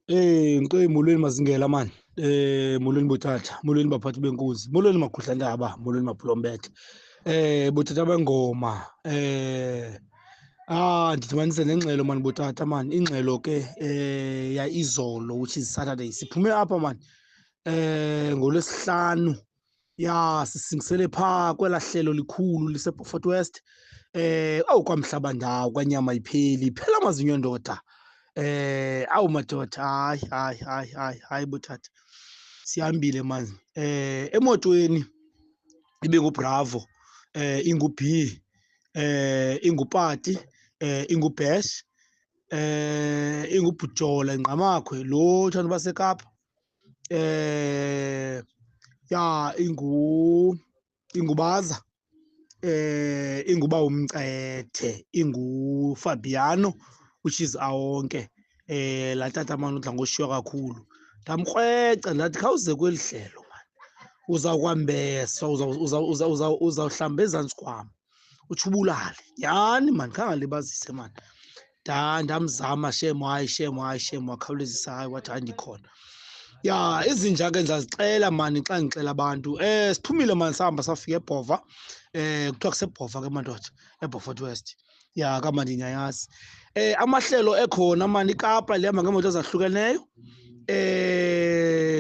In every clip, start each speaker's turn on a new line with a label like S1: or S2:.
S1: Nkqi molweni mazingela mani. Molweni botata, molweni baphathi benkunzi, molweni makhuhlantaba, molweni maphulombethe. Botata bengoma. Ndidibanise nengxelo mani botata mani, ingxelo ke ya izolo which is Saturday. Siphume apha mani ngoLwesihlanu. Ya sisingisele phaa kwelaa hlelo likhulu liseBeaufort West. Awu kwamhlaba ndawo kwanyama ipheli, iphela amazinyo endoda. Awu madoda, hayi hayi hayi hayi hayi botata. Sihambile mani. Emotweni ibe nguBravo, inguB, inguPati, inguBash, inguBhujola Ngqamakhwe lo uthanda uba seKapa. Ya inguBaza, inguba uMcethe, inguFabiano which is awonke. Laa tata mani udla ngoshiywa kakhulu. Ndamkrweca ndathi khawuze kweli hlelo mani, uzawukwambeswa, uzawuhlamba ezantsi kwam utsho ubulale. Nyhani mani, khange alibazise mani. Ndamzama shem, hayi shem, hayi shem, wakhawulezisa hayi wathi hayi ndikhona. Ya izinja ke ndizazixela mani xa ndixela abantu. Siphumile mani sahamba safika eBhova. Kuthiwa kuseBhova ke madoda, eBeaufort West. Ya kamandi nyayazi. Amahlelo ekhona mani, iKapa lihamba ngeemoto ezahlukeneyo.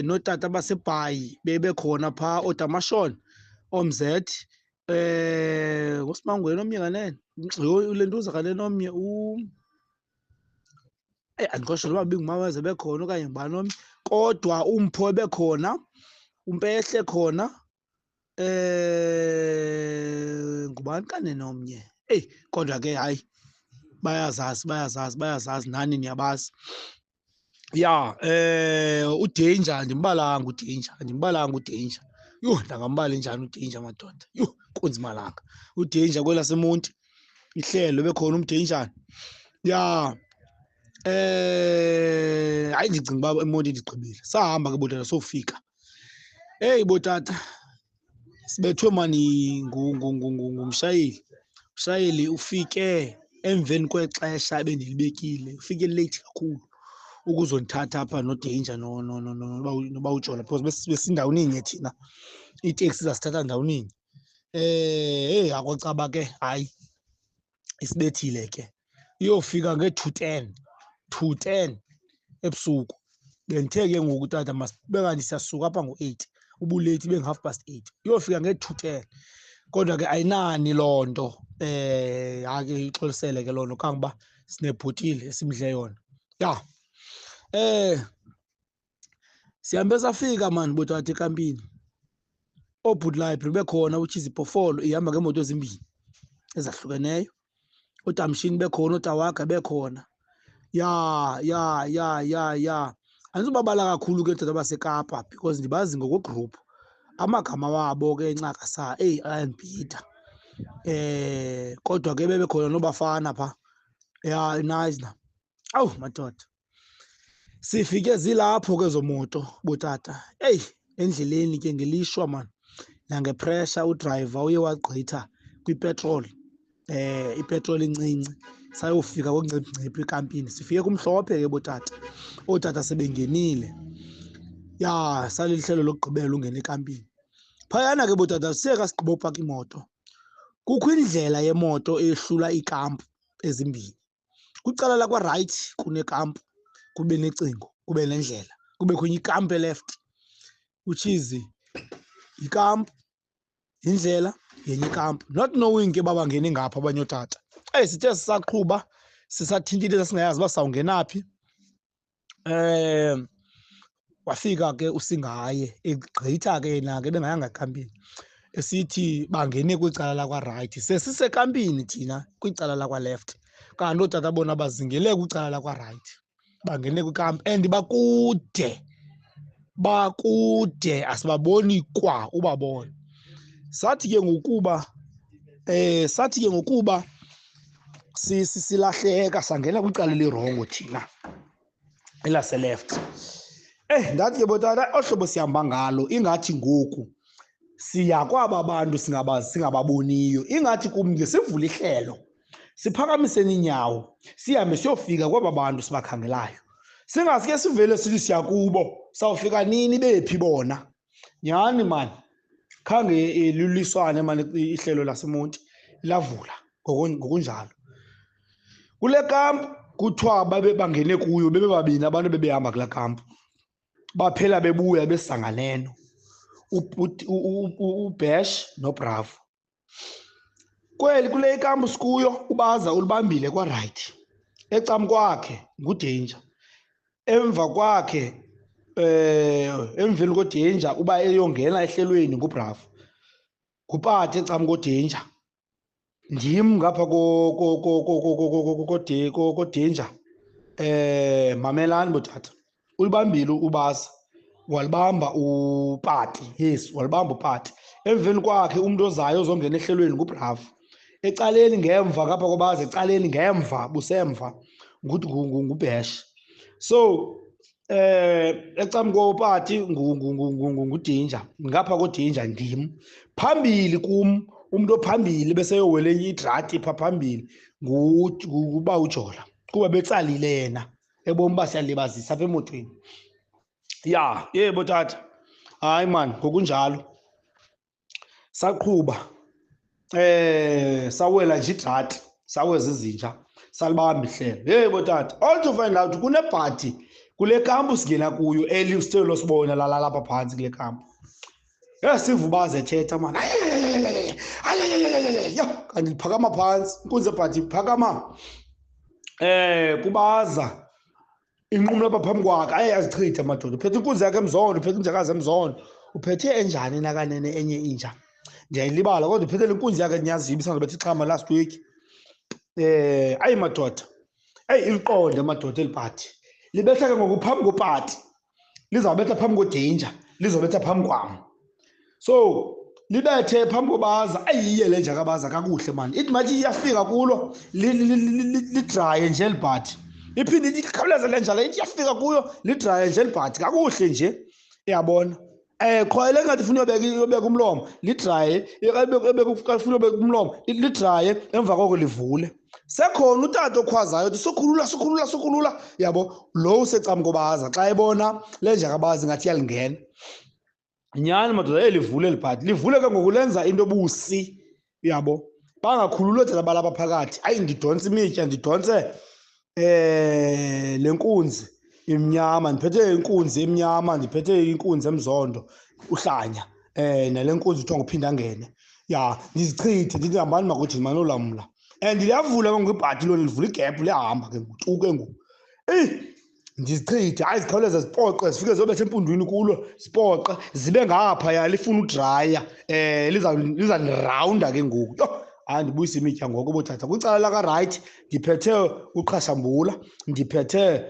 S1: Nootata baseBhayi bebekhona phaa, ooDamashon, ooMzethi, nguSimangweni omnye kanene. Yho, le nto uza kanene omnye andikho noba ibingumaweze ebekhona okanye ngubani omnye, kodwa uMpho ebekhona, uMpehle khona, ngubani kanene omnye? Eyi, kodwa ke hayi bayazazi, bayazazi, bayazazi, nani niyabazi. Ya, uDanger andimbalanga, uDanger andimbalanga uDanger. Yho, ndangambala njani uDanger madoda? Yho, kunzima langa. uDanger kwelaseMonti, ihlelo bekhona uMdangerana. Ya, hayi ndicinga uba eMonti ndigqibile. Sahamba ke botata sofika. Eyi botata, sibethwe mani ngumshayeli. Umshayeli ufike emveni kwexesha ebendilibekile, ufike late kakhulu ukuzondithatha apha noDanger noBawujola because besindawoninye thina, iiteksi zasithatha ndawoninye. Heyi akwacaba ke hayi isibethile ke. Iyofika nge-2:10, 2:10 ebusuku. Bendithe ke ngoku tata masibe kanti siyasuka apha ngo-8, ubuleyithi ibe ngu-half past eight. Iyofika nge-2:10. Kodwa ke ayinani loo nto, hayi ke ixolisele ke loo nto kangoba sinebhotile esimdle yona. Ya, sihambe safika mani botata ekampini. OoBhut Library bekhona, which is iBhofolo, ihamba ngeemoto ezimbini ezahlukeneyo. OoTamshini bekhona, ooTawaga bekhona. Ya, ya, ya, ya, ya. Andizubabala kakhulu ke tata baseKapa because ndibazi ngokwegruphu. Amagama wabo ke ncakasa, eyi ayandibhida. Kodwa ke bebekhona noBafana phaa. Ya, nice na. Awu madoda, sifike zilapho ke ezo moto botata. Eyi endleleni ke ngelishwa mani nangepressure udrayiva uye wagqitha kwipetroli, ipetroli incinci, sayofika konciphinciphi ekampini. Sifike kumhlophe ke botata, ootata sebengenile. Ya, salihlelo lokugqibela ungena ekampini. Phayana ke botata sithe xa sigqiba upaka imoto, kukho indlela yemoto ehlula iikampu ezimbini. Kwicala lakwa-right kunekampu, kube necingo, kube nendlela, kubekho enye ikampu e-left, which is ikampu, yindlela, yenye ikampu. Not knowing ke uba bangene ngapha abanye ootata. Eyi sithe sisaqhuba sisathintile singayazi uba sawungena phi, wafika ke uSingaye egqitha ke yena ke bengayanga ekampini, esithi bangene kwicala lakwa-right. Sesisekampini thina kwicala lakwa-left, kanti ootata bona bazingele kwicala lakwa-right, bangene kwikampu and bakude, bakude asibaboni kwa ubabona. Sathi ke ngokuba sathi ke ngokuba silahleka sangena kwicala elirongo thina, elase-left. Ndathi ke botata olu hlobo sihamba ngalo ingathi ngoku siya kwaba bantu singababoniyo, ingathi kum ke sivule ihlelo, siphakamiseni iinyawo sihambe siyofika kwaba bantu sibakhangelayo. Singaske sivele sithi siya kubo, sawufika nini bephi bona? Nyhani mani, khange liliswane mani ihlelo laseMonti, lavula ngokunjalo. Kule kampu kuthiwa babe bangene kuyo bebebabini abantu bebehamba kulaa kampu, baphela bebuya besanganeno, uBash noBravo. Kweli kule kampu sikuyo ubaza ulibambile kwarayithi, ecam kwakhe nguDanger, emva kwakhe emveni koDanger uba eyongena ehlelweni nguBravo, nguPati ecam koDanger, ndim ngapha koDanger. Mamelani botata, ulibambile ubaza, walibamba uPati, yes, walibamba uPati. Emveni kwakhe umntu ozayo ozongena ehlelweni nguBravo, ecaleni ngemva ngapha kobaza, ecaleni ngemva busemva nguBash. So ecam koPati nguDanger, ngapha koDanger ndim. Phambili kum umntu ophambili bese yowele enye idrati pha phambili nguba uJola, kuba betsalile yena ebom uba siyalibazisa apha emotweni. Ya, yebo tata, hayi man, ngokunjalo saqhuba sawela nje idrati, saweza izinja, salibamba ihlelo. Yebo tata, all to find out kunebhadi kule kampu singena kuyo, eli sithelo sibona lala lapha phantsi kule kampu. Sivubaze ethetha mani, yho, kanti liphakama phantsi inkunzi ebhadi iphakama kubaza inqumla apha phambi kwakhe, aye azichithe madoda. Uphethe inkunzi yakhe emzondo, uphethe injakazi emzondo, uphethe enjani nakanene enye inja, ndiyayilibala, kodwa uphethe le nkunzi yakhe endiyaziyo ibisandobetha ixhama last week. Ayi madoda, eyi iliqonde madoda eli bhadi, libetha ke ngoku phambi koPati, lizawubetha phambi koDanger, lizobetha phambi kwam. So libethe phambi kobaza, ayiye le nja kabaza kakuhle mani, ithi mathi iyafika kulo lidraye nje elibhadi, iphinde ithi ikhawuleze le nja le, ithi iyafika kuyo lidraye nje elibhadi kakuhle nje, uyabona. Qho le ngathi ifuna uyobeka umlomo, lidraye, ifuna uyobeka umlomo, lidraye, emva koko livule. Sekhona utata okhwazayo uthi sokhulula, sokhulula, sokhulula, yabo. Lo usecam kobaza xa ebona le nja kabaza ingathi iyalingena. Nyhani madoda, eli livule elibhadi, livule ke ngoku lenza into obusi, uyabo. Bangakhululwa thina balapha phakathi. Hayi, ndidonse imitya, ndidonse le nkunzi imnyama, ndiphethe inkunzi emnyama, ndiphethe inkunzi emzondo uhlanya, nale nkunzi kuthiwa nguphinda angene. Ya, ndizichithe ndithi hambani makuthi manolamla. And liyavula ke ngoku ibhadi lona, livula igephu, liyahamba ke ngoku, tu ke ngoku. Eyi, ndizichithe, hayi zikhawuleze zipoqe, zifike ziyobetha empundwini kulo, zipoqe, zibe ngaphaya, lifuna udraya, lizandirawunda ke ngoku. Yho, hayi ndibuyise imitya ngoku botata. Kwicala lakarayithi ndiphethe uqhashambula, ndiphethe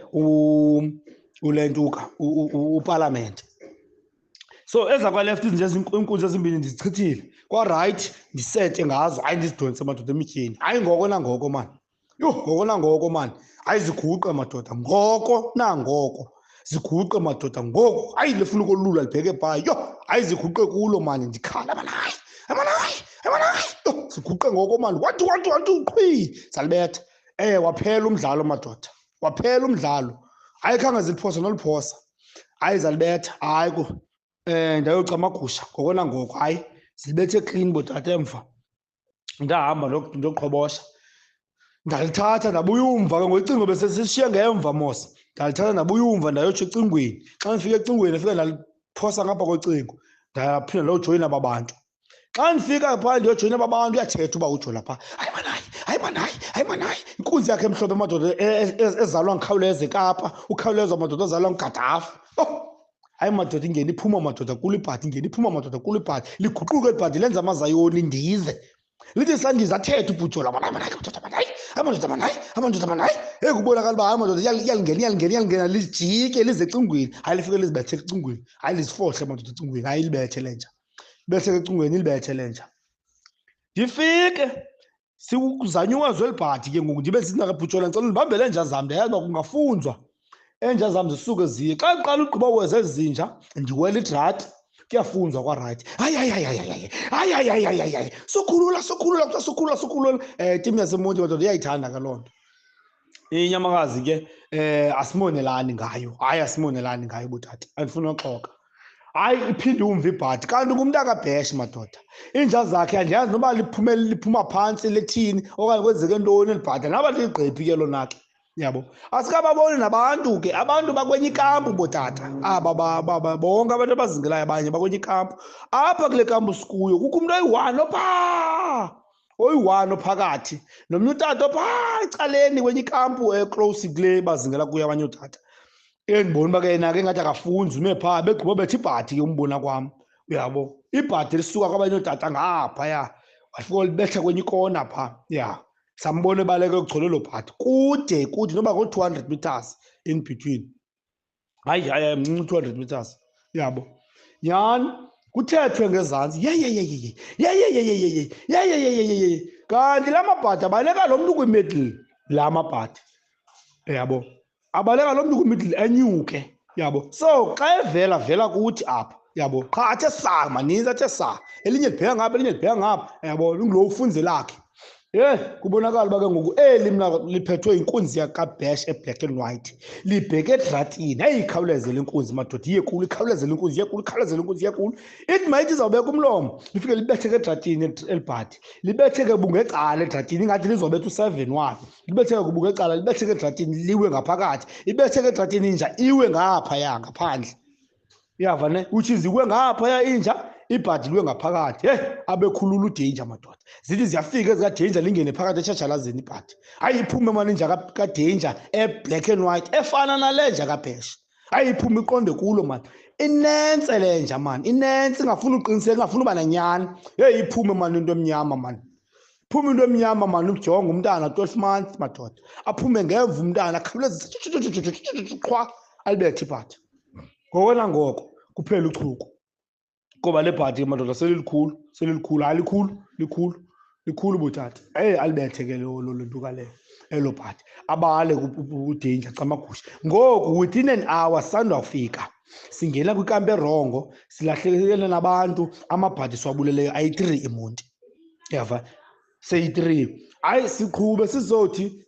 S1: ulentuka, upalamente. So eza kwa-left izinto iinkunzi ezimbini ndizichithile, kwa-right ndisete ngazo, hayi ndizidonse madoda emityeni. Hayi ngoko nangoko mani, yho, ngoko nangoko mani, hayi ziguqe madoda, ngoko nangoko ziguqe madoda, ngoku hayi lifuna ukolula libheke phaa, yho, hayi ziguqe kulo mani, ndikhala mani, hayi, hayi mani, hayi, hayi mani, hayi, yho, ziguqe ngoko mani, 1 2 1 2 1 2, qhwi, salibetha. Waphela umdlalo madoda, waphela umdlalo, hayi khange ziliphosa noliphosa, hayi zalibetha, hayi ku, ndayocama amagusha ngoko nangoko, hayi zilibethe clean botata emva. Ndahamba ndoqhobosha, ndalithatha ndabuya umva ke ngoku, icingo bese sishiye ngemva mos, ndalithatha ndabuya umva ndayotsho ecingweni. Xa ndifika ecingweni ndafika ndaliphosa ngapha kocingo, ndaphinda ndayojoyina aba bantu. Xa ndifika phaa ndiyojoyina aba bantu, uyathetha uba ujola phaa, hayi mani, hayi, hayi mani, hayi, hayi mani, hayi, inkunzi yakhe emhlophe madoda, ezalwa ngikhawuleze eKapa, ukhawulezwa madoda ozalwa nguGadafi. Oh, hayi madoda, ingena iphuma madoda kulo ibhadi, ingena iphuma madoda kulo ibhadi, liguquke eli bhadi lenza amazayoni, ndize. Lithi sandiza athethe ubhujola, mani, hayi mani, hayi madoda, mani, hayi, hayi madoda, mani, hayi, hayi madoda, mani, hayi. Hey, kubonakala uba hayi madoda, iyalingena, iyalingena, iyalingena, lijike lize ecingweni, hayi lifike lizibethe ecingweni, hayi lizifohle madoda ecingweni, hayi libethe le nja, libethe ecingweni, libethe le nja. Ndifike sikuzanyuwazwe eli bhadi ke ngoku, ndibe sithi nakabhujola, ndicela undibambele eenja zam, ndiyayazi uba kungafunzwa eenja zam zisuke ziye. Xa ndiqala ugqiba weza ezi zinja, ndiwela idrati, kuyafunzwa kwarayithi. Hayi, hayi, hayi, hayi, hayi, hayi, hayi, hayi, hayi, hayi, hayi, sokhulula, sokhulula, kuthiwa sokhulula, sokhulula. Timu yaseMonti madoda iyayithanda ke loo nto. Inyamakazi ke Asimonelani ngayo, hayi asimonelani ngayo butata, andifuna uxoka. Hayi iphinde umva ibhadi kanti ngumntu akabheshi madoda. Iinja zakhe andiyazi noba liphuma phantsi lithini okanye kwenzeke ntoni elibhadi, naba ligqiphi ke lona ke. Yabo, asikababoni nabantu ke, abantu bakwenye ikampu botata aba bonke abantu abazingelayo abanye bakwenye ikampu. Apha kule kampu sikuyo kukho umntu oyi-one ophaa, oyi-one ophakathi nomnye utata ophaa ecaleni kwenye ikampu eclose kule bazingela kuyo abanye ootata. Endibona uba ke yena ke ingathi akafunzi, ume phaa begqiba betha ibhadi ke umbona kwam, uyabo. Ibhadi lisuka kwabanye ootata ngaphaya, wafika libetha kwenye ikona phaa, ya. Sambona ebaleka ekuchole elo bhadi kude kude noba ngo-200 meters in between. Hayi, hayi, hayi, mncinci 200 meters, yabo. Nyhani kuthethwe ngezantsi, ye, ye, ye, ye, ye, ye, ye, ye, ye, ye, ye, ye, ye, ye, ye, ye. Kanti la mabhadi abaleka lo mntu kwi-middle, la mabhadi, yabo. Abaleka lo mntu kwi-middle enyuke, yabo. So xa evela, vela kuthi apha, yabo. Qha athe saa, maninzi athe saa, elinye libheka ngapha, elinye libheka ngapha, yabo. Ngulo ufunze lakhe. Kubonakala uba ke ngoku eli mna liphethwe yinkunzi yakaBash e-black and white, libheke edratini. Heyi, ikhawuleze le nkunzi madoda, iye kulo, ikhawuleze le nkunzi, iye kulo, ikhawuleze le nkunzi, iye kulo. Ithi mayithi izawubeka umlomo, lifike libetheke edratini elibhadi, libetheke bungecala edratini, ingathi lizobetha u-7 walo. Libetheke kubungecala, libetheke edratini, liwe ngaphakathi, ibetheke edratini inja, iwe ngaphaya ngaphandle. Uyava ne? Which is iwe ngaphaya inja, ibhadi liwe ngaphakathi. Hey, abekhulula uDanger madoda. Zithi ziyafika ezikaDanger lingene phakathi etshatshalazeni ibhadi. Hayi iphume mani inja kaDanger e-black and white efana nale nja kaBash. Hayi iphume iqonde kulo mani. Inentse le nja mani, inentse ingafuni uqiniseka, ingafuni uba nanyani. Hey iphume mani into emnyama mani. Phume into emnyama mani, ujonge umntana 12 months madoda. Aphume ngemva umntana, akhawuleze qhwa alibethe ibhadi. Ngoko nangoko kuphela uchuku. Ngoba le bhadi madoda selilikhulu, selilikhulu, hayi likhulu, likhulu, likhulu butata. Hey alibethe ke lo ntuka leyo, elo bhadi. Abale uDanger camagusha. Ngoku within an hour sandawufika. Singena kwikampu erongo, silahlekene nabantu, amabhadi siwabuleleyo ayi-3 eMonti. Uyava? Seyi-3. Hayi siqhube sizothi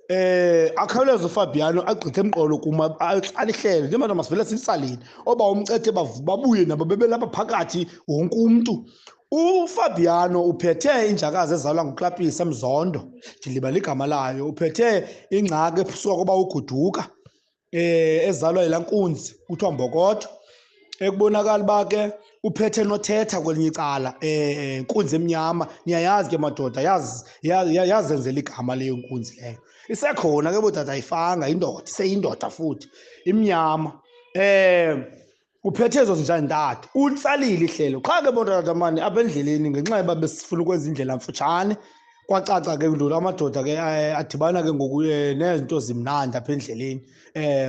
S1: akhawuleze uFabiano agqithe emqolo kuma alihlele njengoba masivele simsalile oba umcethe babuye nabo bebelapha phakathi wonke umntu. uFabiano uphethe injakazi ezalwa nguKlapisa Mzondo, ndilibala igama layo, uphethe ingxaki esuka kuba uguduka ezalwa yilaa nkunzi kuthiwa Mbokotho. Ekubonakala uba ke uphethe nothetha kwelinye icala, nkunzi emnyama. Niyayazi ke madoda, yazenzela igama leyo nkunzi leyo. Isekhona ke bootata, ayifanga, indoda, iseyindoda futhi imnyama. Uphethe ezo zinja ntathu, utsalile ihlelo. Qha ke bootata mani apha endleleni ngenxa yoba besifuna ukwenza indlela mfutshane, kwacaca ke ndolo amadoda ke adibana ke ngoku nezinto zimnandi apha endleleni.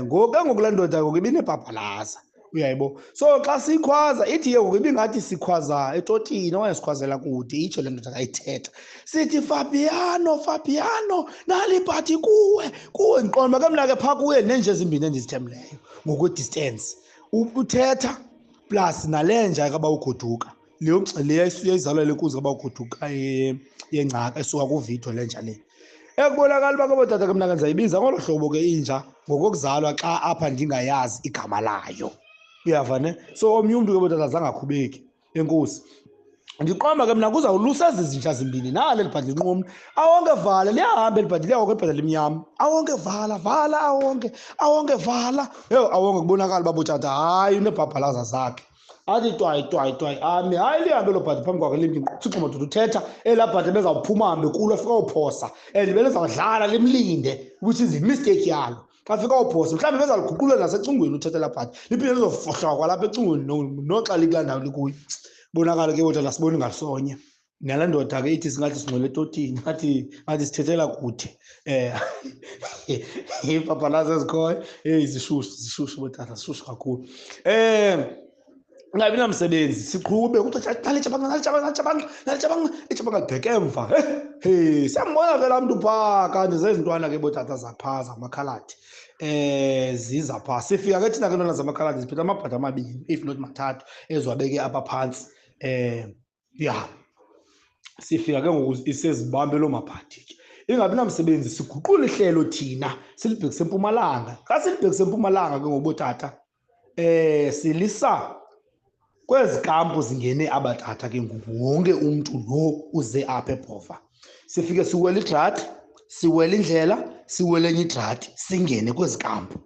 S1: Ngoku ke ngoku laa ndoda ngoku ibinebhabhalaza, uyayibo. So xa sikhwaza ithi ke ngoku ibingathi sikhwaza etotini okanye sikhwazela kude, itsho le ndoda kayithetha. Sithi Fabiano, Fabiano, nali ibhadi kuwe, kuwe. Ndiqonda uba ke mna ke phaa kuye neenja ezimbini endizithembileyo ngokwe-distance. Uthetha plus nale nja kaba ugoduka. Leyo leya izalwa le nkunzi kaba ugoduka yengcaka esuka kuVito le nja le. Ekubonakala uba ke bootata ke mna ke ndizayibiza ngolo hlobo ke inja ngokokuzalwa xa apha ndingayazi igama layo. Uyava ne? So omnye umntu ke bootata azange akhubeke. Enkosi. Ndiqomba ke mna kuzawulusa ezi zinja zimbini nalo eli bhadi linqumla. Awonke vala, liyahamba eli bhadi, liyawonke eli bhadi limnyama. Awonke vala, vala, awonke, awonke vala. Yho, awonke kubonakala uba butata hayi unebhabhalaza zakhe. Athi twayi, twayi, twayi, ami, hayi lihambe elo bhadi phambi kwakhe limbi. Thixo madoda uthetha, elaa bhadi bezawuphuma hambe kulo afika awuphosa. And belizawudlala limlinde, which is i-mistake yalo. Xa fika awuphosa, mhlawumbi bezaliguqulela nasecingweni uthetha elaa bhadi. Liphinde lizofohla kwalapha ecingweni noxa likulaa ndawo likuyo. Bonakala ke botata sibone ngasonye. Nale ndoda ke ithi singathi singcwele etotini, ngathi sithethela kude. Iibhabhalazi ezikhoyo, hey, zishushu, zishushu botata, zishushu kakhulu. Ungabi namsebenzi, siqhube, kuthiwa, nali itshabanga, nali itshabanga, nali itshabanga, nali itshabanga, itshabanga libheke emva. Hey, siyambona ke laa mntu phaa, kanti zezintwana ke bootata zaphaa zamakhaladi. Ziza phaa. Sifika ke thina ke ntwana zamakhaladi, ziphethe amabhadi amabini, if not mathathu, eziwabeke apha phantsi. Ya. Sifika ke ngoku isezibambe loo mabhadi ke. Ingabi namsebenzi, siguqule ihlelo thina silibhekise empumalanga. Xa silibhekise empumalanga ke ngoku bootata, silisa kwezi kampu zingene abatata ke ngoku, wonke umntu lo uze apha eBhova. Sifike siwele idrati, siwele indlela, siwele enye idrati, singene kwezi kampu.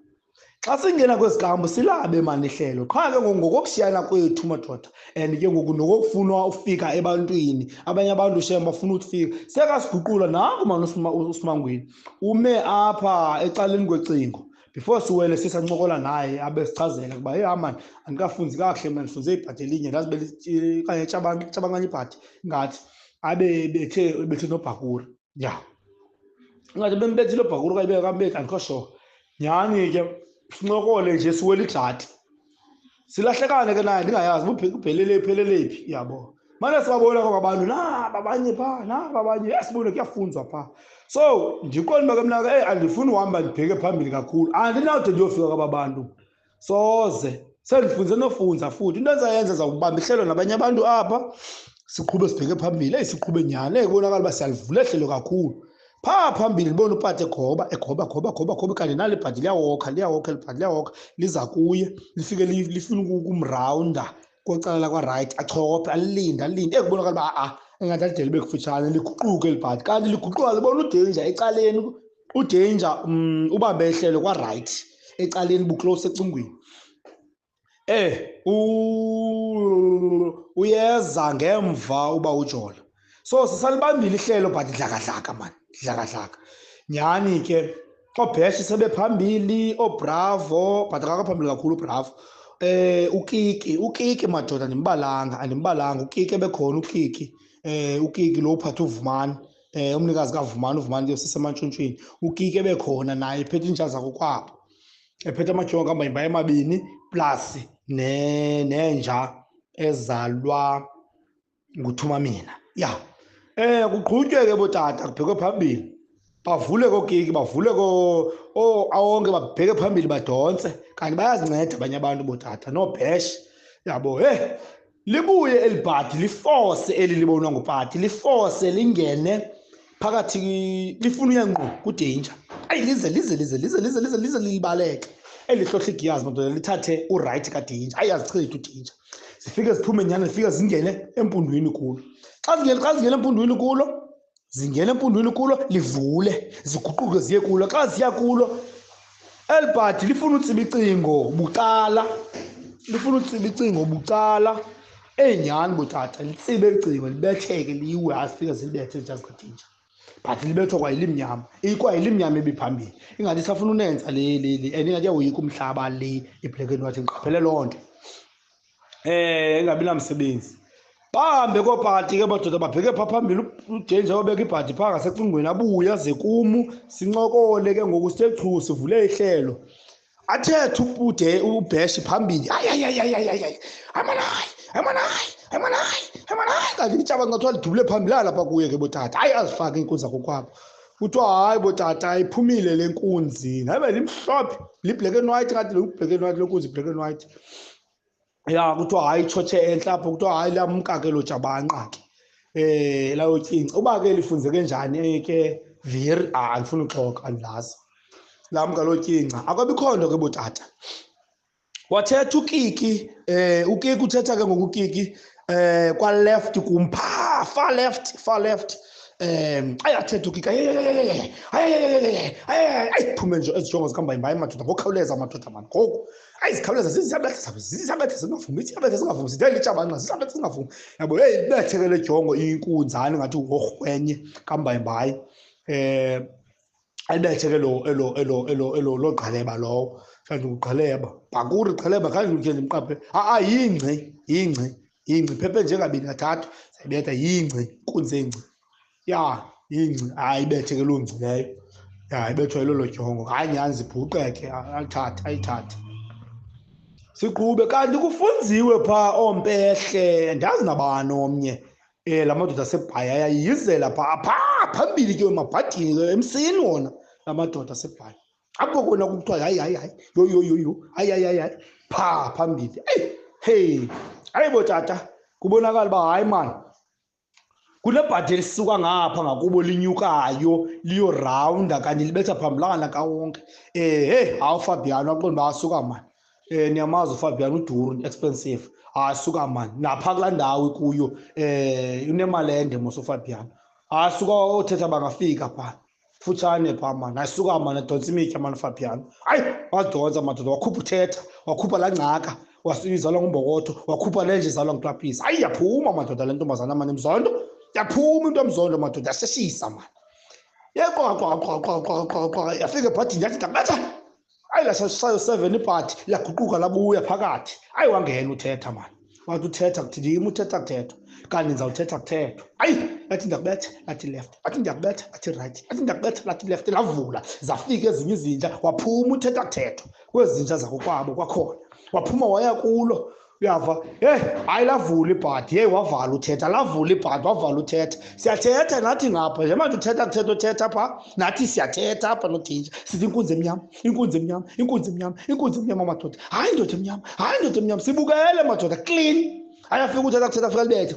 S1: Xa singena kwezi kampu silabe mani ihlelo. Qha ke ngoku ngokokushiyana kwethu madoda, and ke ngoku nokokufunwa ufika ebantwini, abanye abantu shem bafuna ukufika. Sekasiguqula nanku mani uSimangweni, ume apha ecaleni kwecingo. Before siwele sisancokola naye abe sichazela ukuba hey mani andikafunzi kakuhle mna, ndifunze ibhadi elinye, ndazi okanye tshabanganye ibhadi ngathi abe bethe noBhakura. Ya, ingathi bembethile uBhakura okanye bekakambethi, andikho sure. Nyhani ke sincokole nje siwele idrati, silahlekane ke naye ndingayazi uba ubhelele uphelele phi, yabo. Mane sibabona kwaba bantu, naba abanye phaa, naba abanye, sibone kuyafunzwa phaa. So ndiqonde uba ke mna ke, eyi, andifuni uhamba ndibheke phambili kakhulu, andinawude ndiyofika kwaba bantu, soze. Sendifunze nofunza futhi. Into endizayenza, ndizawubamba ihlelo nabanye abantu apha, siqhube sibheke phambili. Eyi, siqhube nyhani, eyi, kubonakala uba siyalivula ihlelo kakhulu. Phaa phambili ndibona uPati egoba, egoba, goba, goba, goba, kanti nali ibhadi liyawokha, liyawokha eli bhadi, liyawokha, liza kuye, lifike lifuna ukumrawunda kwecala lakwarayithi, achophe, alilinde, alilinde. Eyi, kubonakala uba a-a, ingathi alide libe kufutshane, liguquke eli bhadi. Kanti liguquka libona uDanger ecaleni, uDanger, ubambe ihlelo kwarayithi, ecaleni buclose ecingweni. Uyeza ngemva uba uJola. So sisalibambile ihlelo but dlakadlaka man, dlakadlaka. Nyhani ke ooBheshi sebephambili, ooBravo, but akakho phambili kakhulu uBravo. uKiki, uKiki madoda andimbalanga, andimbalanga. uKiki ebekhona, uKiki. uKiki lo uphathe uVumani, umnikazi kaVumani, uVumani ke usesemantshontshweni. uKiki ebekhona naye ephethe iinja zakokwabo, ephethe amajongo kaMbayimbayi amabini plus nenja ezalwa nguThuma mina. Ya. Kuqhutywe ke botata, kubhekwe phambili. Bavule koKiki, bavule ko, oh, awonke babheke phambili badonse. Kanti bayazinceda abanye abantu botata, noBhesh. Yabo, hey, libuye eli bhadi, lifose eli libonwa nguPati, lifose lingene phakathi, lifuna uya ngqo kuDanger. Ayi, lize, lize, lize, lize, lize, lize, lize libaleke. Eli hlohla igiyazi madoda, lithathe uright kaDanger. Ayi, azichithi uDanger. Zifike ziphume nyhani, zifike zingene empundwini kulo. Xa zingene, xa zingene empundwini kulo, zingene empundwini kulo, livule, ziguquke ziye kulo. Xa ziya kulo, eli bhadi lifuna utsiba icingo bucala, lifuna utsiba icingo bucala. Eyi, nyhani botata, litsibe icingo, libetheke, liwe, azifike zilibethe nje zikaDanger. But libethwa kwayilimnyama, ikwayilimnyama ebiphambili. Ingathi isafuna unenza le, le, le, and ingathi iyawoyika umhlaba le, i-black and white, ndiqaphele loo nto. Ingabi namsebenzi. Bahambe koobhadi ke madoda, babheke phaa phambili, uDanger obeka ibhadi phaa ngasecingweni, abuye aze kum, sincokole ke ngoku, sithe chu, sivule ihlelo. Athethe ubude uBheshi phambili. Hayi, hayi, hayi, hayi, hayi, hayi. Hayi, mani, hayi, hayi, mani, hayi, hayi, mani, hayi, hayi, mani, hayi. Kanti itshaba ngathiwa lidubule phambili lapha kuye ke botata. Hayi, azifake iinkunzi zakokwabo. Kuthiwa hayi botata, iphumile le nkunzi. Hayi, be limhlophe, li-black and white, ngathi le black and white, le nkunzi black and white. Ya, kuthiwa hayi itshotshe entle apho, kuthiwa hayi lamka ke lo jabanqa ke. Layotyinca. Uba ke lifunzeke njani ke veri, andifuni uxoka, andilazi. Lamka lo tyinca. Akwabikho nto ke botata. Wathetha uKiki, uKiki uthetha ke ngoku uKiki, kwa left kum, phaa, far left, far left. Ayi, athetha uKiki, ayi, ayi, ayi, ayi, ayi, ayi, ayi, ayi, ayi, ayi, ayi, phume nje ezijongo zikaMbayimbayi madoda, ngokukhawuleza madoda mani, ngoku. Ayi, zikhawuleza, ziyabetha, ziyabetha, zingavumi, ziyabetha, zingavumi, zide litshabanqa, ziyabetha, zingavumi. Yabo, hey, ibethe ke le jongo inkunzane ngathi ngorhwenye kaMbayimbayi. Ayibethe ke lo, elo, elo, elo, elo, lo gqaleba lowo. Mhlawumbi ugqaleba. Bhakuri, gqaleba, khange ndikhe ndimqaphe. Ha-a, yingci, yingci, yingci. Phephe nje kabini kathathu, sayibetha, yingci, inkunzi engci. Ya, yingci. Hayi, ibethe ke loo ngci leyo. Ya, ibethwa yilolo dyongo. Hayi, nyhani, zibhuqe ke, ayithathe, ayithathe. Siqhube, kanti kufunziwe phaa ooMpehle, andazi nabani omnye. La madoda aseBhayi ayayizela phaa, phaa phambili ke emabhadini ke, emsini wona la madoda aseBhayi. Apho kona kuthiwa hayi, hayi, hayi, yho, yho, yho, yho, hayi, hayi, hayi, hayi, phaa phambili. Eyi, hey, hayi botata, kubonakala uba hayi mani. Kunebhadi elisuka ngapha ngakubo linyukayo liyorawunda kanye libetha phambilana kawonke. Hey, hawu Fabiano aqonda uba asuka mani. Niyamazi uFabiano uduru expensive. Hayi suka mani, napha kulaa ndawo ikuyo unemali ende mos uFabiano. Hayi suka oothetha bangafika phaa kufutshane phaa mani. Hayi suka mani, adontsa imitya mani uFabiano. Hayi wadontsa madoda, wakhupha uthetha, wakhupha laa ngcaka izalwa nguMbokotho, wakhupha le nje izalwa nguKlapisi. Hayi yaphuma madoda le ntombazana mani, Mzondo. Yaphuma into emzondo madoda, yasheshisa mani. Yeqwa qwa qwa qwa qwa qwa qwa, yafika ebhadini yathi ndakubetha. Hayi lashayo 7 ibhadi laguquka labuya phakathi. Hayi wangena uthetha mani. Wathi uthetha kuthi ndim uthetha kuthethwa. Kanti ndizawuthetha kuthethwa. Hayi yathi ndiyakubetha lathi left, athi ndiyakubetha lathi right, athi ndiyakubetha lathi left, lavula. Zafika ezinye izinja, waphuma uthetha kuthethwa kwezi zinja zakokwabo kwakhona. Waphuma waya kulo. Uyava? Hey, hayi lavula ibhadi, hey wavala uthetha, lavula ibhadi, wavala uthetha. Siyathetha nathi ngapha, nje manje uthetha kuthetha uthetha pha, nathi siyathetha apha nodinja. Sithi inkunzi emnyama, inkunzi emnyama, inkunzi emnyama, inkunzi emnyama madoda. Hayi indoda emnyama, hayi indoda emnyama. Sibukele madoda clean. Hayi afika uthetha kuthetha afika alibethe.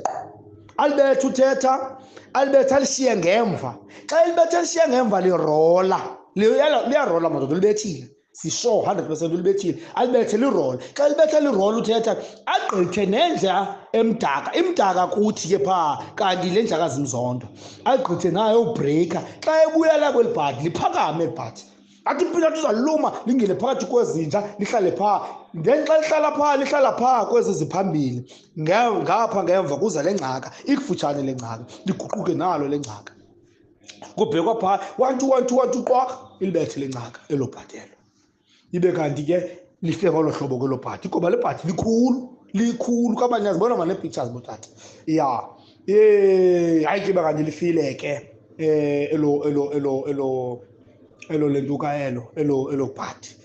S1: Alibethe uthetha, alibethe alishiye ngemva. Xa elibethe alishiye ngemva lirola. Liyarola madoda, libethile. Sisure 100% ulibethile, alibethe lirola. Xa libethe lirola uthetha agqithe nenja emdaka, imdaka kuthi ke phaa kanti le njakazi imzondo, agqithe nayo ubreaker. Xa ebuyela kweli bhadi liphakame eli bhadi, athi impilo athi uzaluma lingene phakathi kwezinja lihlale phaa. Then xa lihlala phaa, lihlala phaa kwezi ziphambili, ngapha ngemva kuza le ngcaka, ikufutshane le ngcaka, liguquke nalo le ngcaka. Kubhekwa phaa 1 2 1 2 1 2 qwaka, ilibethe le ngcaka elo bhadelo. Ibe kanti ke life ngolo hlobo kwelo bhadi, ngoba le bhadi likhulu, likhulu kabanye azibona mane pictures botata. Ya. Hayi ke kanti lifile ke elo elo elo elo elo lentuka elo elo elo bhadi.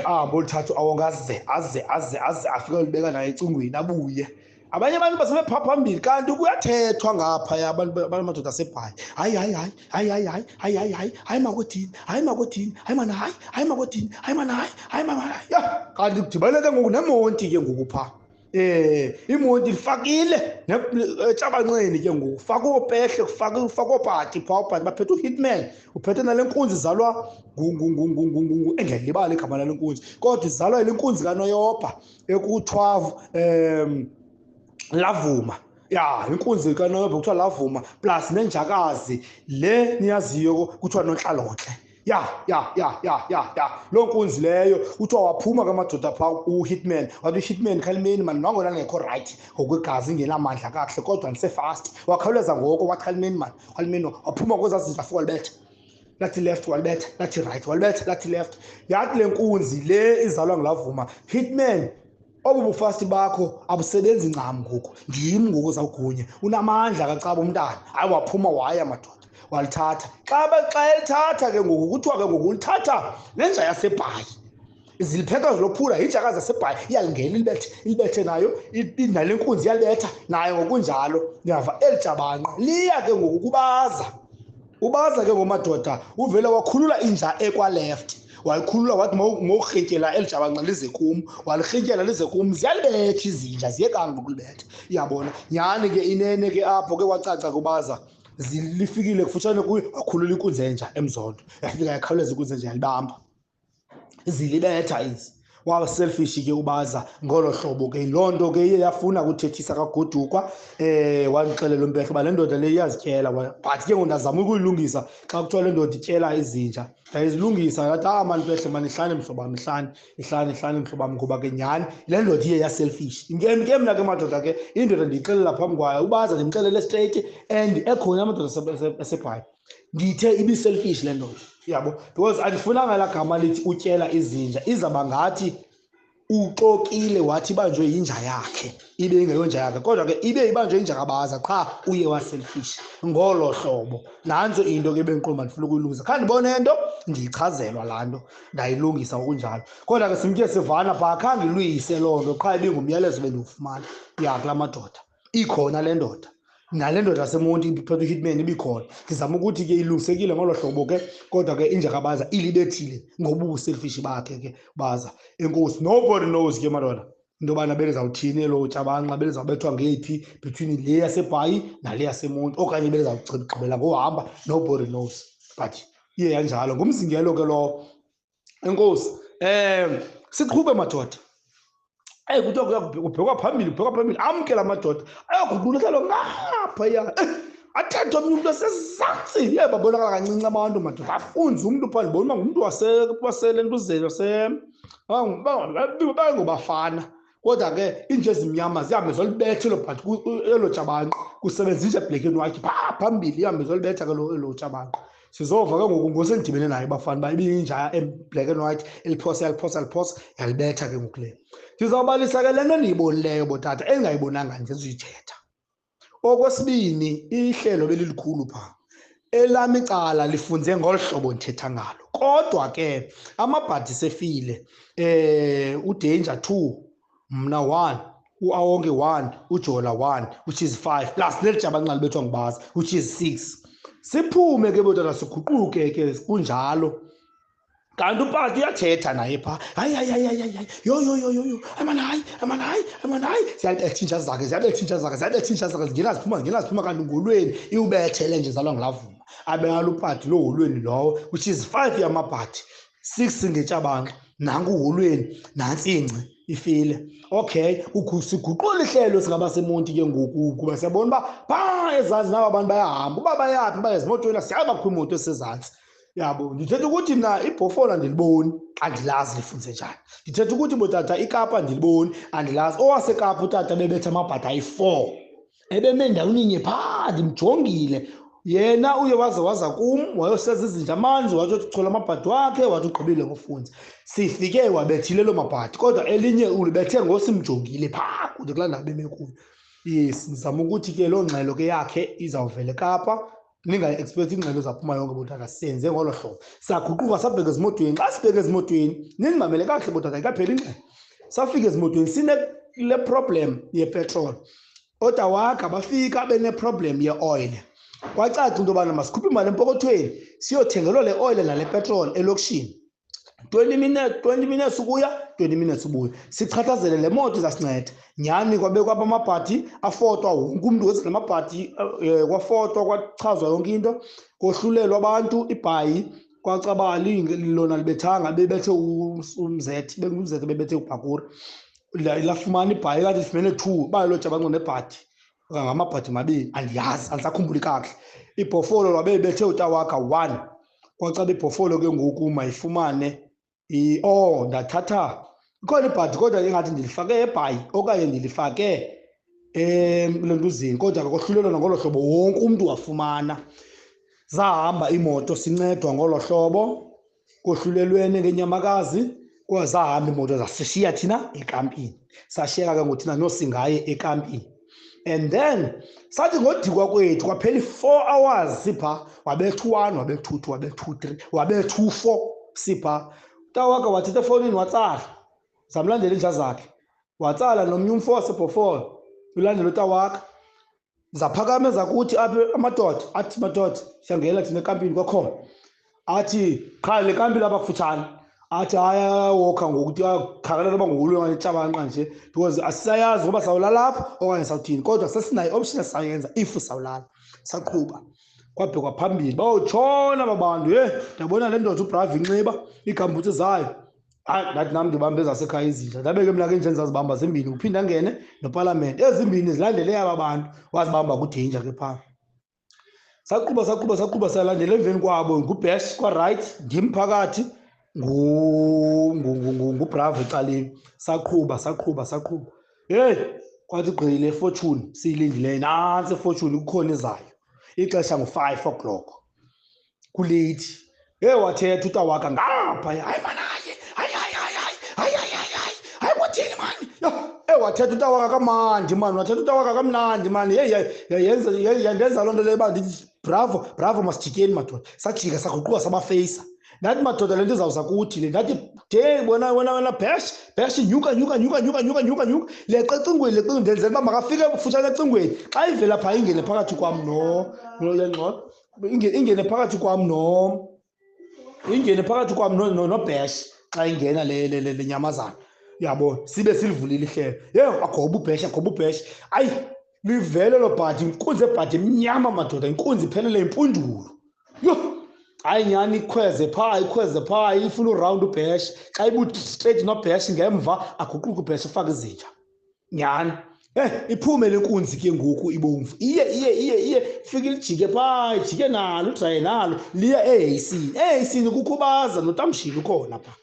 S1: Ahambe oluthathu awongaze aze aze aze afike libeka naye ecingweni abuye. Abanye abantu basebepha phambili kanti kuyathethwa ngapha abantu bamadoda asebhayi. Hayi hayi hayi hayi hayi hayi hayi hayi hayi hayi makwedini, hayi makwedini, hayi mana hayi, hayi makwedini, hayi mana hayi, hayi mana hayi. Ya, kanti kudibane ke ngoku nemonti ke ngoku pha. Imonti lifakile etshabanxeni ke ngoku. Faka oopehle, faka oobhati pha, oobhati baphethe uHitman, uphethe nale nkunzi izalwa engelibali igama lale nkunzi. Kodwa izalwa yile nkunzi kaNoyoba ekuthiwa lavuma. Ya, inkunzi kaNoyoba kuthiwa lavuma plus nenjakazi le niyaziyo kuthiwa Nontlalontle. Ya, ya, ya, ya, ya, ya. Loo nkunzi leyo kuthiwa waphuma ke madoda phaa uHitman. Wathi uHitman khalimeni mani, nangona ndingekho right ngokwegazi ingenamandla kakuhle kodwa ndisefast. Wakhawuleza ngoko wathi khalimeni mani, khalimeni, waphuma kwezaa zinto afika walibetha. Lathi left walibetha, lathi right walibetha, lathi left. Yathi le nkunzi le izalwa ngulavuma, Hitman, obu bufasti bakho abusebenzi ncam ngoku, ndim ngoku ozawugunya, unamandla kacaba umntana. Hayi waphuma waya madoda, walithatha. Xa elithatha ke ngoku kuthiwa ke ngoku ulithatha nenja yaseBhayi. Zilipheka zilophula, yinjakazi yaseBhayi, iyalingena ilibethe, ilibethe nayo, nale nkunzi iyalibetha nayo ngokunjalo. Ndiyava eli jabanqa liya ke ngoku kubaza. Ubaza ke ngomadoda, uvele wakhulula inja ekwa left. Wayikhulula wathi mawurhintyela eli jabanqa lize kum, walirhintyela lize kum, ziyalibetha izinja, ziyekanga ukulibetha. Iyabona nyhani ke inene ke apho ke kwacaca kubaza, lifikile kufutshane kuye, wakhulula inkunzi enja emzondo. Yafika yakhawuleza inkunzi enja yalibamba. Zilibetha ezi. Waba selfish ke ubaza ngolo hlobo ke. Loo nto ke iye yafuna ukuthethisa kaGodukwa, wandixelela uMpehlo uba le ndoda le iyazityela. But ke ngoku ndazama ukuyilungisa xa kuthiwa le ndoda ityela izinja. Ndayizilungisa ndathi, mani Mpehle, mani ihlane mhlobo wam, ihlane, ihlane, ihlane mhlobo wam, ngoba ke nyhani le ndoda iye yaselfish. Ke mna ke madoda ke indoda ndiyixelela phambi kwayo, ubaza ndimxelele straight and ekhona amadoda aseBhayi. Ndithe ibi-selfish le ndoda, uyabo, because andifunanga laa gama lithi utyela izinja, izawuba ngathi uxokile wathi ibanjwe yinja yakhe, ibe ingeyonja yakhe, kodwa ke ibe ibanjwe yinja kabaza qha uye waselfish ngolo hlobo. Nantso into ke bendiqonda uba ndifuna ukuyilungisa. Khange ndibone nto, ndiyichazelwa laa nto, ndayilungisa ngokunjalo. Kodwa ke simke sivana phaa, khange iluyise loo nto, qha ibingumyalezo bendiwufumana ya kulaa madoda. Ikhona le ndoda, nale ndoda yaseMonti ibiphethe uHitman ibikhona. Ndizama ukuthi ke ilungisekile ngolo hlobo ke, kodwa ke inja kabaza ilibethile ngobuselfish bakhe ke baza. Enkosi, nobody knows ke madoda. Into yobana belizawuthini elo tshabanqa, belizawubethwa ngeyiphi between le yaseBhayi nale yaseMonti, okanye belizawugqibela ngohamba, nobody knows. But iye yanjalo, ngumzingelo ke lowo. Enkosi. Siqhube madoda. Eyi, kuthiwa kubhekwa phambili, kubhekwa phambili, amke la madoda ayoguqula ihlelo ngaphaya. Athethe omnye umntu asezantsi. Ye, babonakala kancinci abantu madoda, afunze umntu phaa, ndibona uba ngumntu waselentuzeni, bangobafana. Kodwa ke iinja ezimnyama zihambe zolibetha elo bhathi, elo tshabanqa, kusebenza inja black and white phaa phambili, ihambe zolibetha ke elo tshabanqa. Sizova ke ngoku ngosendidibene naye bafana uba ibiyinja e-black and white, eliphosa, yaliphosa, yaliphosa, yalibetha ke ngoku le. Ndizawubalisa ke le nto endiyibonileyo botata, endingayibonanga nje ndizuyithetha. Okwesibini, ihlelo belilikhulu phaa. Elam icala lifunze ngolu hlobo ndithetha ngalo. Kodwa ke amabhadi sefile, uDanger 2, mna 1, uAwonke 1, uJola 1, which is 5, plus neli jabanxa libethwa nguBazi, which is 6. Siphume ke botata, siguquke ke kunjalo. Kanti uPati uyathetha naye phaa. Hayi, hayi, hayi, hayi, hayi, yo, yo, yo, yo, yo. Amana, hayi, amana, hayi, amana, hayi. Ziyabetha iinja zakhe, ziyabetha iinja zakhe, ziyabetha iinja zakhe, zingena ziphuma, zingena ziphuma, kanti ngolweni iwubethele nje zalwa ngulavuma. Abe uPati lo holweni lowo, which is 5 yamabhadi, 6 ngetshabanqa. Nanku uholweni, nantsi ingci ifile. Okay, siguqula ihlelo singabaseMonti ke ngoku, kuba siyabona uba phaa ezantsi naba bantu bayahamba. Uba bayaphi, baya ezimotweni, siyaba kukho imoto esezantsi. Yabo, ndithetha ukuthi mna iBhofolo andiliboni, andilazi lifunze njani. Ndithetha ukuthi botata iKapa andiliboni, andilazi. OwaseKapa utata bebetha amabhadi ayi-4. Ebeme endaweni inye phaa, ndimjongile. Yena uye waze waza kum, wayoseza izinja amanzi, wathi uchola amabhadi wakhe, wathi ugqibile ngofunza. Sifike wabethile loo mabhadi, kodwa elinye ulibethe ngosimjongile phaa kude kulaa ndawo beme kuyo. Yes, ndizama ukuthi ke loo ngxelo ke yakhe izawuvela eKapa. Ningayi-expect ingxelo zaphuma yonke botata, senze ngolo hlobo. Saguquka sabheka ezimotweni. Xa sibheka ezimotweni, nindimamele kakuhle botata, ayikapheli ingxelo. Safika ezimotweni sine le problem yepetrol. Ootawaka bafika bene-problem ye-oil. Kwacaca into yobana masikhuphe imali empokothweni siyothengelwa le oil nale petrol elokishini. 20 minutes, 20 minutes ukuya, 20 minutes ubuya. Sichathazele le moto izasinceda. Nyhani kwabekwa apha amabhadi, afotwa wonke umntu weza namabhadi, kwafotwa, kwachazwa yonke into, kohlulelwa abantu ibhayi, kwacaba lona libethanga, bebethe uMzet, bengumzet bebethe uBhakura. Lafumana ibhayi, kanti lifumene 2, bayalotsha banco nebhadi. Ngamabhadi mabini, andiyazi, andisakhumbuli kakuhle. Ibhofolo lwabe bethe uTawaka 1. Kwacaba ibhofolo ke ngoku mayifumane oh, ndathatha ikhona ibhadi kodwa ingathi ndilifake eBhayi okanye ndilifake emlonduzini, kodwa ke kohlulelwa ngolo hlobo wonke umntu wafumana. Zahamba iimoto sincedwa ngolo hlobo, kohlulelwene ngenyamakazi, zahamba iimoto zasishiya thina ekampini. Sashiyeka ke ngoku thina nosingaye ekampini. And then sathi ngodikwa kwethu kwaphela i-4 hours sipha, wabetha u-1, wabetha u-2, wabetha u-3, wabetha u-4 sipha. Utawaka wathetha efowunini watsala, zamlandela iinja zakhe, watsala nomnye umfo waseBhofolo, ulandela utawaka. Zaphakama ezakuthi apha amadoda, athi madoda siyangena thina ekampini kwakhona. Athi qha le kampi lapha kufutshane. Athi hayi ayawokha ngoku, akhangela noba ngulo okanye itshabanqa nje, because asisayazi ngoba sawulala apha okanye sawuthini, kodwa sesinayo i-option esisayenza if sawulala. Saqhuba kwabhekwa phambili, bayotshona aba bantu. Ye, ndiyabona le ndoda uBravo inxiba iigambutsi zayo. Hayi, ndathi nam ndibambe ezasekhaya izinja. Ndabe ke mna ke nje ndizazibamba zimbini, uphinda angene nopalamente, ezimbini zilandele aba bantu, wazibamba kuDanger ke phaa. Saqhuba, saqhuba, saqhuba, salandela emveni kwabo, nguBash kwa-right, ndim phakathi, nguBravo ecaleni. Saqhuba, saqhuba, saqhuba. Heyi, kwathi gqi le Fortune siyilindileyo, nantsi iFortune kukhona izayo. Ixesha ngu-5 o'clock, kuleyithi. Heyi, wathetha utawaka ngapha, hayi mani, hayi, hayi, hayi, hayi, hayi, hayi, hayi, hayi, hayi, hayi, kwathini mani? Yho, heyi, wathetha utawaka kamandi mani, wathetha utawaka kamnandi mani. Heyi, heyi, heyi, yenza, heyi, yandenza loo nto leyo uba ndithi bravo, bravo, masijikeni madoda. Sajika saguquka sabafeyisa. Ndathi madoda le nto izawuza kuthi le, ndathi de wena, wena, wena, Bash, Bash, nyuka, nyuka, nyuka, nyuka, nyuka, nyuka, nyuka. Leqa ecingweni, leqa ecingweni, ndenzela uba makafike kufutshane ecingweni. Xa ivela phaa ingene phakathi kwam no, no, le ngxolo. Ingene phakathi kwam no, ingene phakathi kwam no, no, no Bash xa ingena le, le, le, le nyamazana. Uyabona, sibe silivulile ihlelo. Yeyi, agoba ubheshe, agoba ubheshe. Ayi, livele lo bhadi, inkunzi ebhadi emnyama madoda, inkunzi iphelele impundulo. Yho! Hayi nyhani, ikhweze phaa, ikhweze phaa, ifuna urawundi ubheshe. Xa ibuthi straight nobheshe ngemva, aguquke ubheshe afake izinja. Nyhani. Iphume le nkunzi ke ngoku ibomvu. Iye, iye, iye, iye, ifike ilijike phaa, ijike nalo, udraye nalo, liya eheyisini. Eheyisini kukho ubaza notamshini ukhona phaa.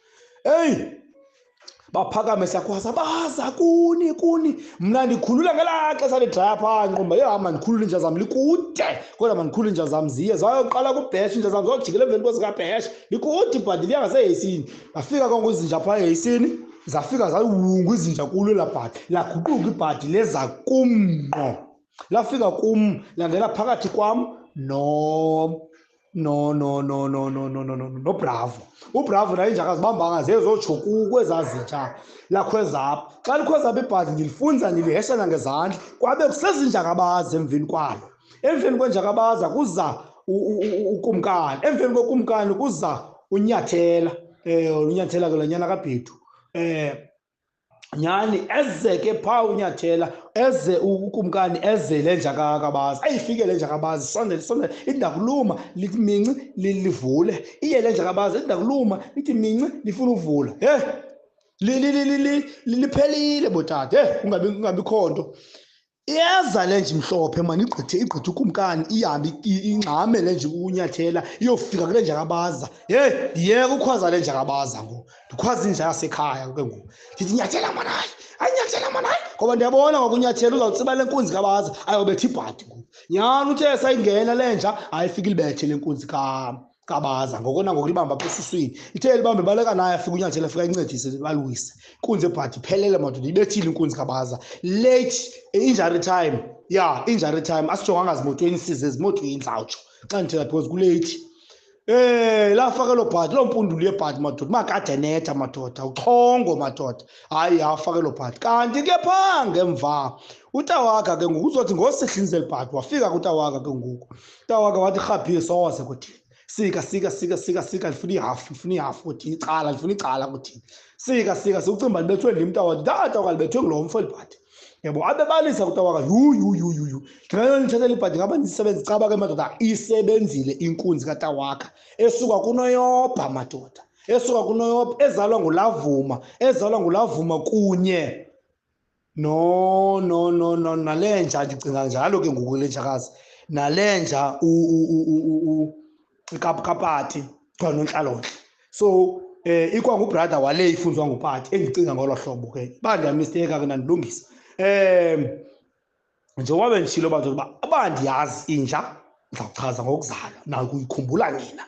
S1: Eyi, baphakame siyakhwaza, baza kuni, kuni. Mna ndikhulula ngelaa xesha lidraya phaa, nqomba, yho, mandikhulule iinja zam, likude. Kodwa mandikhulule iinja zam ziye, zayoqala kubhesha iinja zam, zojikela emveni kwezikabhesha. Likude ibhadi, liya ngaseheyisini. Bafika konke izinja phaa eheyisini, zafika zayiwungu izinja kulo elaa bhadi. Laguquka ibhadi leza kum ngqo. Lafika kum, langena phakathi kwam no, no, no, no, no, no, no, no, no, no, Bravo. UBravo naye inja akazibambanga, zezotsho kwezaa zinja. Lakhweza apha. Xa likhweza apha ibhadi, ndilifunza, ndiliheshana ngezandla. Kwabe kusezinja kabaza emveni kwalo. Emveni kwenja kabaza kuza ukumkani. Emveni kokumkani kuza unyathela. Unyathela ke lo nyana kaBhethu. Nyhani eze ke phaa unyathela, eze ukumkani, eze le nja kabazi. Ayifike le nja kabazi, isondele, isondele, ithi ndakuluma, lithi minci, livule. Iye le nja kabazi, ithi ndakuluma, lithi minci, lifuna uvula. He, liphelile botata. He, kungabikho nto. Iyeza le nje imhlophe mani, igqithe ukumkani, ihambe ingxame le nje unyathela, iyofika kule nja kabaza. Hey, ndiyeka ukhwaza le nja kabaza ngoku, ndikhwaza inja yasekhaya ke ngoku. Ndithi nyathela mani, hayi, hayi nyathela mani, hayi, ngoba ndiyabona ngoku unyathela uzawutsiba le nkunzi kabaza, ayobetha ibhadi ngoku. Nyhani uthe sayingena le nja, hayi ifike ilibethe le nkunzi kabaza. Ngoko nangoku libamba apha esuswini, ithe libambe baleka naye, afike unyathela, afike ayincedise, balwise. Inkunzi ebhadi iphelele madoda, ibethile inkunzi kabaza. Late injury time, yeah, injury time. Asijonganga zimotweni, size ezimotweni zawutsho xa ndithetha because kulate. Lafaka elo bhadi, loo mpundulo yebhadi madoda, makade enetha madoda, uchongo madoda. Hayi, yafaka elo bhadi. Kanti ke phaa ngemva uTawaka ke ngoku uzothi ngosihlinze eli bhadi, wafika kuTawaka ke ngoku. UTawaka wathi rhabhiye soze kuthini. Sika, sika, sika, sika, sika, ndifuna ihafu, ndifuna ihafu kuthini, icala, ndifuna icala kuthini. Sika, sika, sikucimba libethwe ndim Tawaka. Tata wakhe libethwe ngulo mfo elibhadi. Yabo, abebalisa kuTawaka, yu, yu, yu, yu, yu. Ndingayona ndithathela ibhadi, ngaba ndisebenza icaba ke madoda, isebenzile inkunzi kaTawaka. Esuka kuNoyobha madoda, esuka kuNoyobha, ezalwa nguLavuma, ezalwa nguLavuma kunye no, no, no, no, nale nja, ndicinga njalo ke ngoku le njakazi, nale nja iKapati, kuthiwa Nontlalontle. So, ikwangubrother wale ifunzwa nguPati, endicinga ngolo hlobo ke. Uba ndiyamisteyika ke nandilungisa. Njengoba benditshilo bantu uba uba ndiyazi inja, ndizawuchaza ngokuzalwa, nakuyikhumbula nina.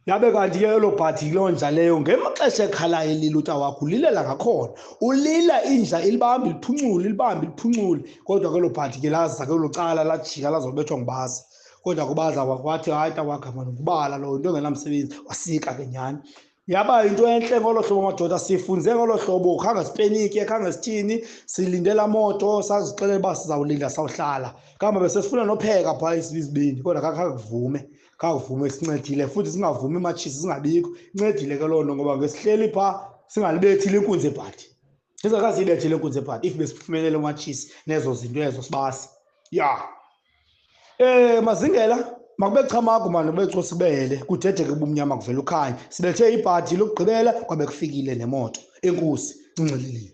S1: Yabe kanti ke elo bhadi loo nja leyo ngemaxesha ekhalayo elila uTawakho, ulilela ngakhona. Ulila inja ilibambe iliphuncule, ilibambe iliphuncule. Kodwa ke elo bhadi ke laza ke elo cala, lajika lazobethwa ngubaza. Kodwa kubaza wathi hayi Tawakha mani, ngubala lo into engenamsebenzi, wasika ke nyhani. Yaba yinto entle ngolo hlobo madoda, sifunze ngolo hlobo, khange sipenike, khange sithini, silinde laa moto, sazixelela uba sizawulinda, sawuhlala. Kambe besesifuna nopheka phaa isibini, kodwa khange kuvume, khange kuvume, sincedile futhi singavumi imatshisi singabikho. Incedile ke loo nto ngoba ngesihleli phaa singalibethile inkunzi ebhadi. Sizakhange siyibethile inkunzi ebhadi if besifumenele umatshisi nezo zinto ezo sibasi. Ya. Mazingela, makube chamago mani, kube cosibele, kudedeke ubumnyama kuvela ukhanya. Sibethe ibhadi lokugqibela kwabe kufikile nemoto. Enkosi, ncincelelile.